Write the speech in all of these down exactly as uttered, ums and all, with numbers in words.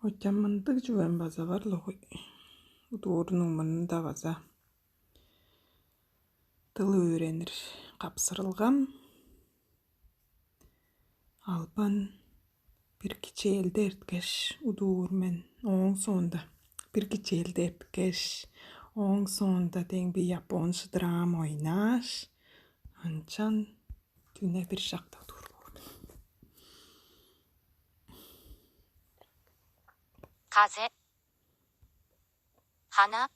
Ынчан мындыг чүвем база бар-ла гой. Удуурнуң мурнунда база дыл өөренир капсырылгам. Албан бир кичээлде эрткеш удуур мен. Ооң соонда бир кичээлде эрткеш, ооң соонда дең бир япон шыдыраам ойнааш, ынчан дүне бир шакта удуур боор мен. 風邪、鼻、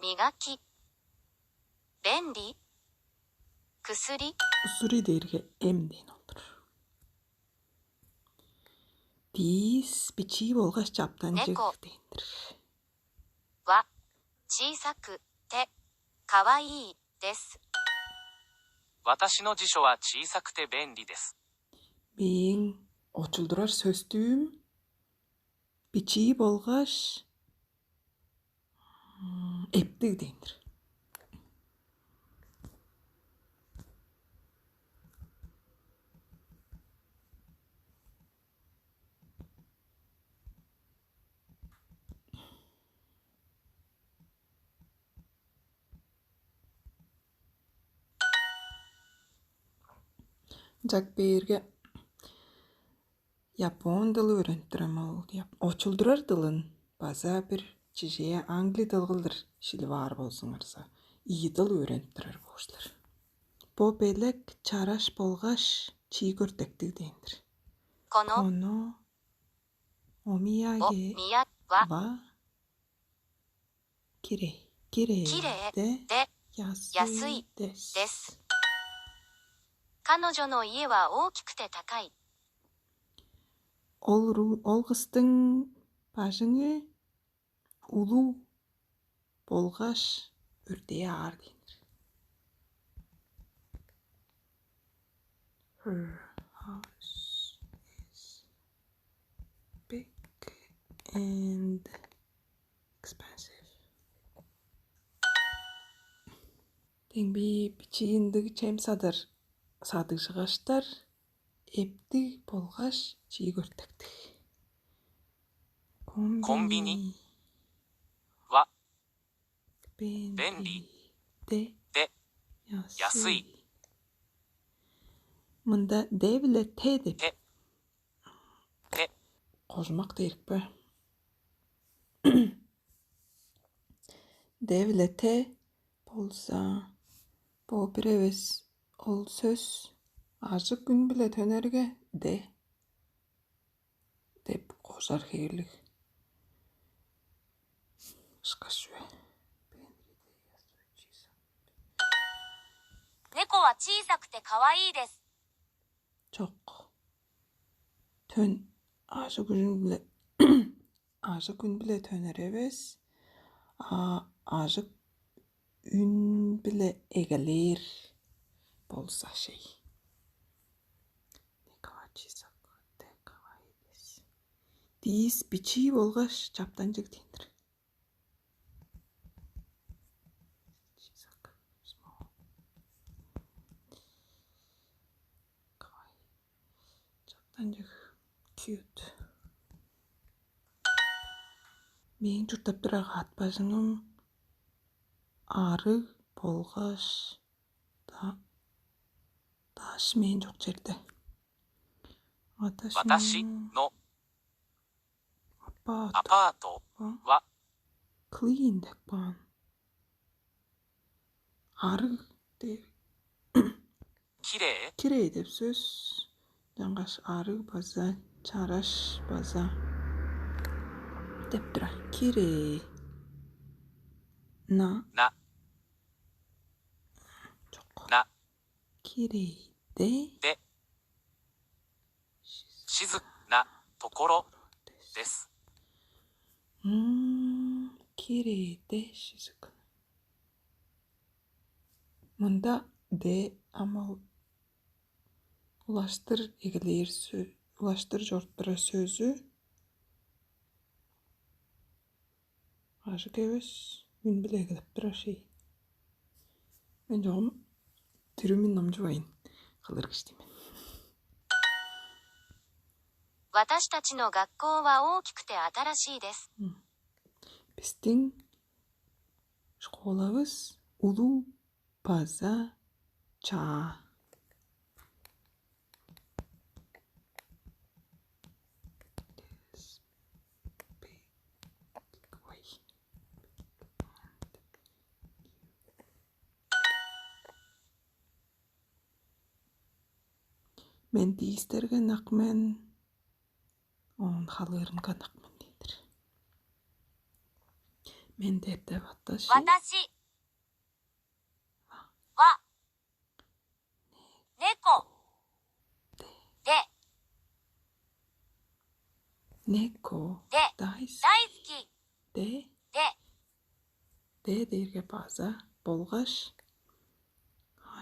磨き、便利、薬、 Усури дээрге эм дээн ол-дур. Диис бичии болгаш чаптанчыг 猫 дээн-дир. は小さくてかわいいです。私の辞書は小さくて便利です。 Мээң очулдурар сөстүүм бичии болгаш эптиг дээн-дир. Ынчап бээрге япон дыл өөренип турар ол. Очулдурар дылын база бир чижээ англи дыл кылдыр шилип аар болзуңарза, ийи дыл өөренип турар боор силер. Бо белек чараш болгаш чиик өртектиг дээн-дир. この Коно お土 омияге 宮は ва кирей. Кирей きれい де で ясый 安い дес. です。彼女の家は大きくて高い。 Ол, ру- ол кыстың бажыңы улуу болгаш өртээ аар дээн-дир. Her house is big and expensive. Дең би бичии ындыг чем садар садыгжыгаштар эптиг болгаш чиик өртектиг. Комбини. コンビニは Бен. 便利 Де. で Ясый. 安い。 Мында де биле те деп. Те. Те. Кожумак дээрик бе? Де биле те болза, бо бир эвес ол сөс ажык үн биле төнерге де деп кожар хевирлиг. Ышкаш чүве. 猫は小さくて可愛いです。 Чок. Төн ажык үн биле ажык үн биле төнер эвес, а ажык үн биле эгелээр болза шей. Николай Чисак. Диис бичии болгаш чаптанчыг дээн-дир. Чисак. Чаптанчыг. Cute. Мээң чурттап турар каът бажыңым арыг болгаш да даш мээң чок черде. 私の Апаат. アパートは Clean деп каан. Арыг дээр. きれい Кирей деп сөс. Чаңгаш арыг база, чараш база деп турар. Кирей. На. な Чок. な Кирейде. で静かなところです。 М, кирейде шизик. Мында де амал улаштыр эгелээр сө- улаштыр чоруп турар сөзү ажык эвес үн биле эгелеп турар шей. Мен чогум түрүмүн номчубайн кылыр киштим мен. 私たちの学校は大きくて新しいです。 Бистиң школавыс улуг база чаа. Мен диистерге ынак мен, оон халыырынга ынак мен дээр-дир. Мен дээрде ваташи. 私は 猫で Неко で дайс 大好き де で де дээрге база болгаш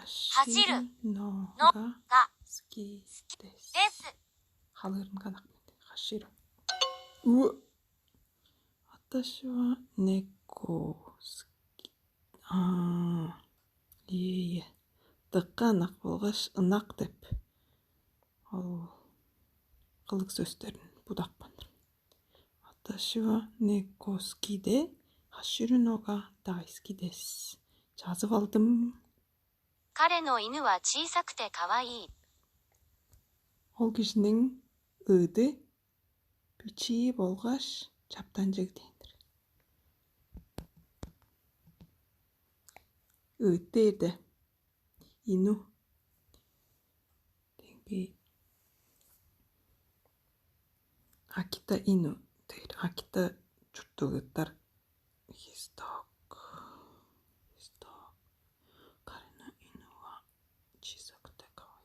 走る нога が ски で дес. す。 Халыырынга ынак мен дээр. Хаширу. Уу. Ваташи ва неко ски. Аа. Ие, ие. Дыка ынак болгаш ынак деп ол кылык сөстерин будапкан-дыр. Ваташи ва неко ски де хаширу нога дайски дес. Жазып алдым. 彼の犬は小さくて可愛い。 Ол кижиниң ыыды бичии болгаш чаптанчыг дээр-дир. Ыыт дээрде ину. Демги Акита ину дээр. Акита чурттуг ыыттар. His dog. His dog. Карина инуа чизок такой.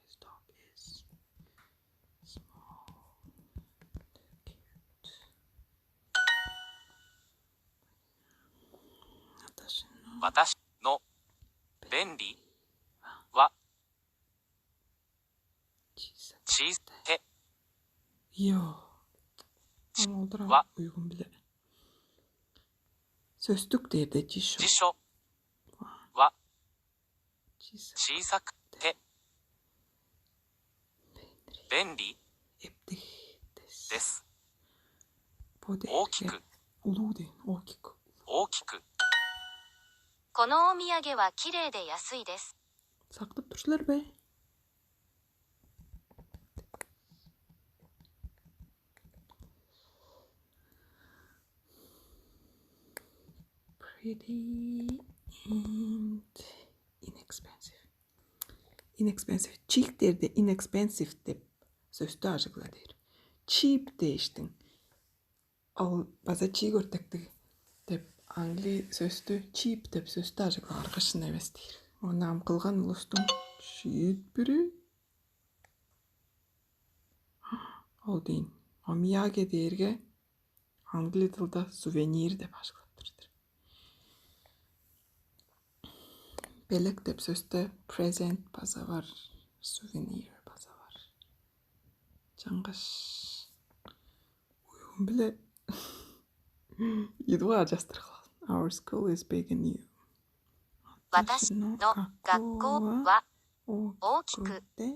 His dog is small. Cute. 私の私の便利は чизок. 小さくて Йо. Амолдура Ва. Уйгун биле. Сөстүк дээрде чишо. 辞書は Чизок. 小さくて便利 Эптих дес. です。 Бо дээрге 大きく улуу дээн. Окик. 大きく このお土産はきれいで安いです。 Сактып тур силер бе? Pretty and inexpensive. Inexpensive. Чиик дээрде inexpensive деп сөстү ажыглаар дээр. Cheap дээштиң. Ол база чиик өртектиг деп англи сөстү cheap деп сөстү ажыглаар, кышын эвес дээр. Ону ам кылган улустуң шиитпири ол дейн. Омияге дээрге англи дылда сувенир деп ажыглап турдур. Белек деп сөстө present база бар, сувенир база бар. Чаңгаш уйгун биле идуга ажастыргыл. Our school is big and new. 私の学校は大きくて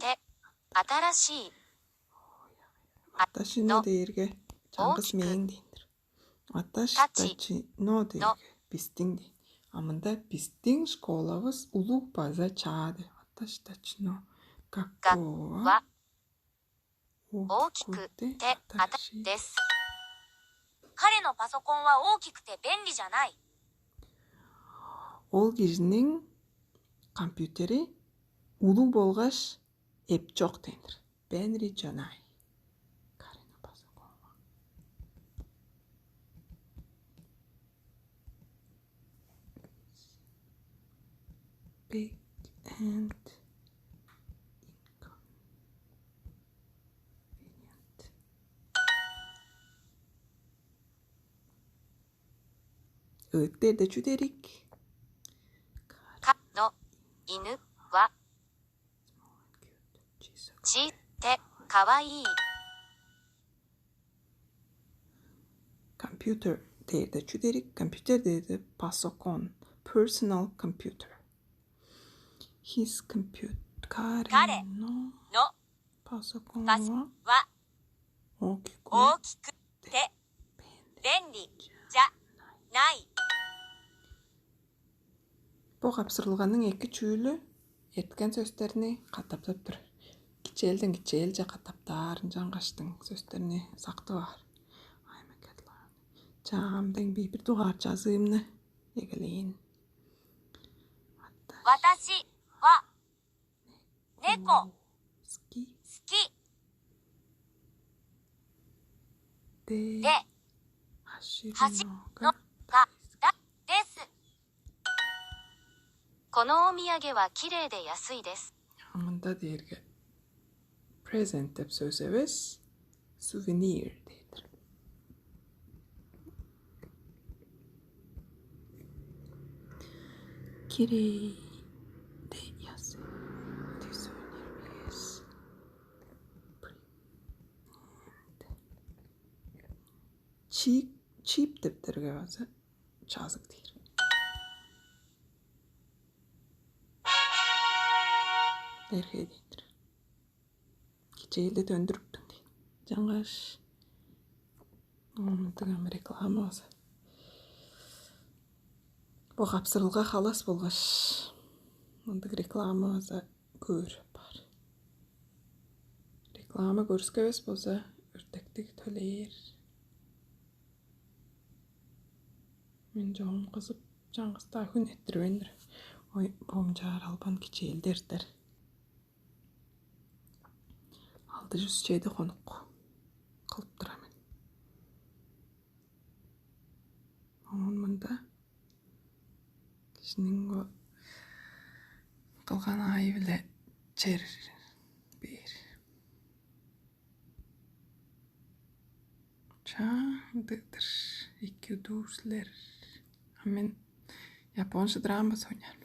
新しい。 Ваташино дээрге чаңгыс мээң дейндир. Ваташитачино дээрге бистиң дейн. А мында бистиң школавыс улуг база чаа деп. Ваташитачино каккоа は大きくてあたです。彼のパソコンは大きくて便利じゃない。 Ол кижиниң компьютери улуг болгаш эп чок дээндир. Бенри Джонай. Карина Пасокова. Big and inconvenient. Ыт дээрде чү дээрик? かの犬はちってかわいい。 Компьютер дээрде чү дээрик? Компьютер дээрде пасокон. Personal computer. His computer. 彼のの пасокон パスは大きく 大きくて便利じゃない。 Бо капсырылганың эки чүүлү эрткен сөстерни катаптап тур. Кичээлден кичээлче катаптаар ынчангаштың сөстерни сактып аар. Чаамдың бир бир дугаар жазыымны эгелээн. 私は猫好 Ски き でで 走る走のががだです。このお土産はきれいで安いです。 Амында дээрге present деп сөс эвес, сувенир дээдир. Кирей де ясы. Сувенир бес. Чип чип деп дерге база чазык дээр. Эрхээ дейдир. Кичээлди төндүрүптүн дейт. Жаңгаш мындыг ам реклама база. Бу капсырылга халас болгаш мындыг реклама база көөр бар. Реклама көрүскевес болза, өртектиг төлээр. Мен жоон кызып, чаңгыстаа хүн эттирбейн-дир. Ой, бомчаар албан кичээлди эртер. Алды жүз чеди хонук кылып тура мен. Оон мында кижиниң бо кылган аайы-биле чер бээр. Чаа, ындыг-дыр. Эки удуу силер. А мен япон шыдыраан база ойнаар.